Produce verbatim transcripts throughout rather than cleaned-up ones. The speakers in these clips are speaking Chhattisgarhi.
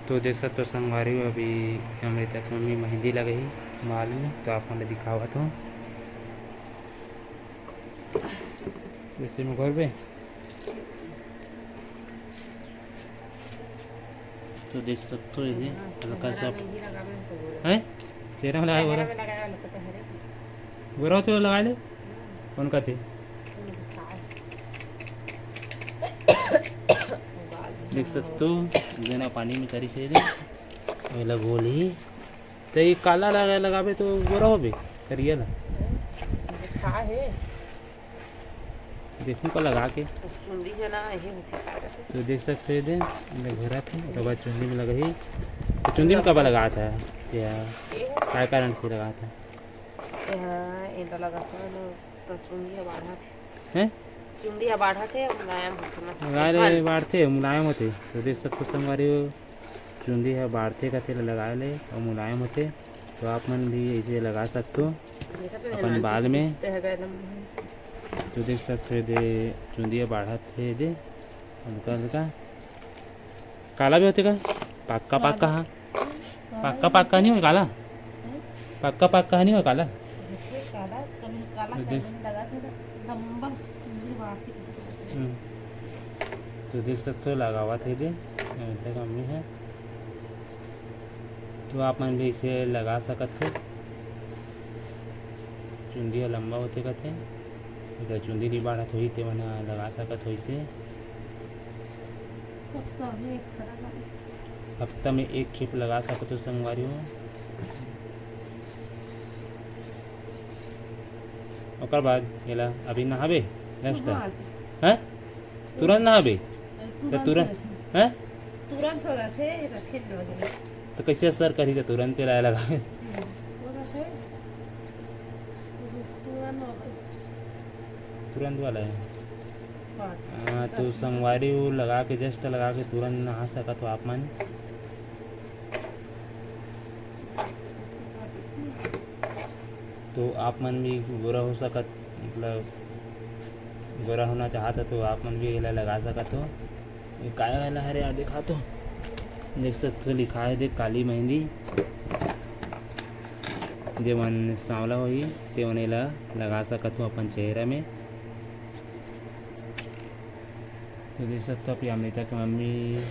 तो देख सकथो संगवारी हो, अभी अमृता के मम्मी मेहंदी लगही बाल में, तो आप मन ल दिखावत हो। जैसे में घर पे तो देख सकथो, ये हल्का सा है, चेहरा में लगाए बोरा। बोरा तो लगा ले। कौन कहते? देख सकथो, बिना पानी में करिस हे दे। एला गोल ही। त ये काला लगा, लगाबे तो गोरा होबे, करिया ला। देखूं का लगा के। तो देख सकथो ये दे, एला घुरा थे, ओकर बाद चुंदी में लगही। तो चुंदी में काबर लगात हे? या काय कारण से लगात हे? एहा, एला लगात हे ना, तो चुंदी ह बाढ़त हे। हैं? चुंदी ह बाढ़त हे, मुलायम होथे, मस्त। बाढ़थे, मुलायम होथे। तो देख सकथो संगवारी हो, चुंदी ह बाढ़थे कथे, एला लगाए ले अउ मुलायम होथे। तो आप मन भी ऐसे लगा सकथो अपन बाल में। तो देख सकथो ये दे, चुंदी ह बाढ़त हे ये दे, हल्का हल्का। काला भी होथे का? पक्का पक्का हा। पक्का पक्का नहीं होय काला? पक्का पक्का नहीं होय काला? हम्म। तो देख सकथो लगावत हे दे, अभी तक मम्मी हे। तो आप मन भी इसे लगा सकत हो। चुंदी ह लंबा होथे कथे, अगर चुंदी नहीं बाढ़त होही ते मन ह लगा सकत हो इसे। हफ्ता में एक खेप लगा सकत हो संगवारी हो। ओकर बाद एला अभी नहाबे, just। हैं? तुरंत नहाबे? त तुरंत, हैं? तुरंत हो जाथे, रखे नहीं होथे। तो कैसे असर करही त तुरंत एला लगाबे? तुरंत वाला है। हाँ, तो संगवारी वो लगा के, just लगा के तुरंत नहा सकत हो आप मन। तो आप मन भी गोरा हो सकत, मतलब गोरा होना चाहत हो तो आप मन भी एला लगा सकत हो। ये काय वाला हरे यार, दिखा तो। देख सकत हो लिखा है, देख, काली मेहंदी। जे मन सांवला होही ते मन एला लगा सकत हो अपन चेहरा में। तो देख सकत हो, अभी अमृता के मम्मी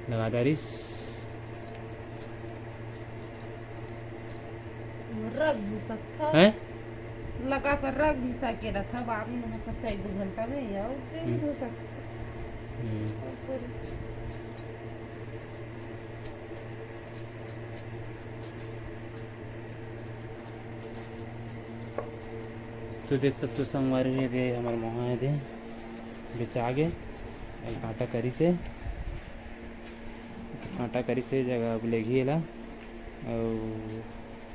लगा डारिस। रख भी सकता। हैं? लगा कर रख भी सके रहा था, बाद में हो सकता है एक दो घंटा में या और देर हम्म। हो सकता है। हम्म। और फिर तो देख सकते हो संगवारी हो, ये दे हमर मोहा है दे। बेचा आगे, एक कांटा करी से, कांटा करी से जगह अब लेगी एला। अउ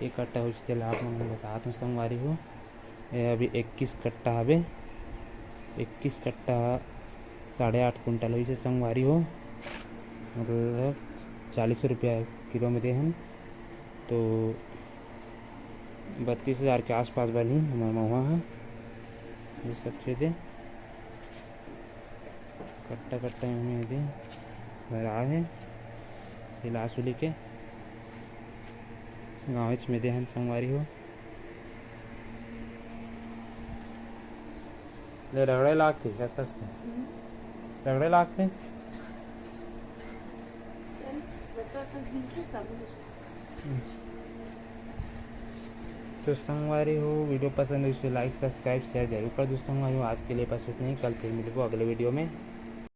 एक कट्टा होइस तेला आप मन ल बतात हूँ संगवारी हो। ये अभी इक्कीस कट्टा हवे, इक्कीस कट्टा साढ़े आठ कुंटल होइस हे संगवारी हो, मतलब चालीस रुपया किलो में दे हन। तो बत्तीस हज़ार के आसपास बनी हमर महुआ ह। ये सब चीज़ें कट्टा कट्टा में दे भरा है। सिला सुली के गाँवेच में दे हन संगवारी हो। ले रगड़े लागथे, कस कस के। हम्म। रगड़े लागथे। चल, बच्चा सब हिलथे सब। हम्म। तो संगवारी हो, video पसंद होइस तो like, subscribe, share जरूर कर दो संगवारी हो। आज के लिए बस इतना ही, कल फिर मिलबो अगले video में।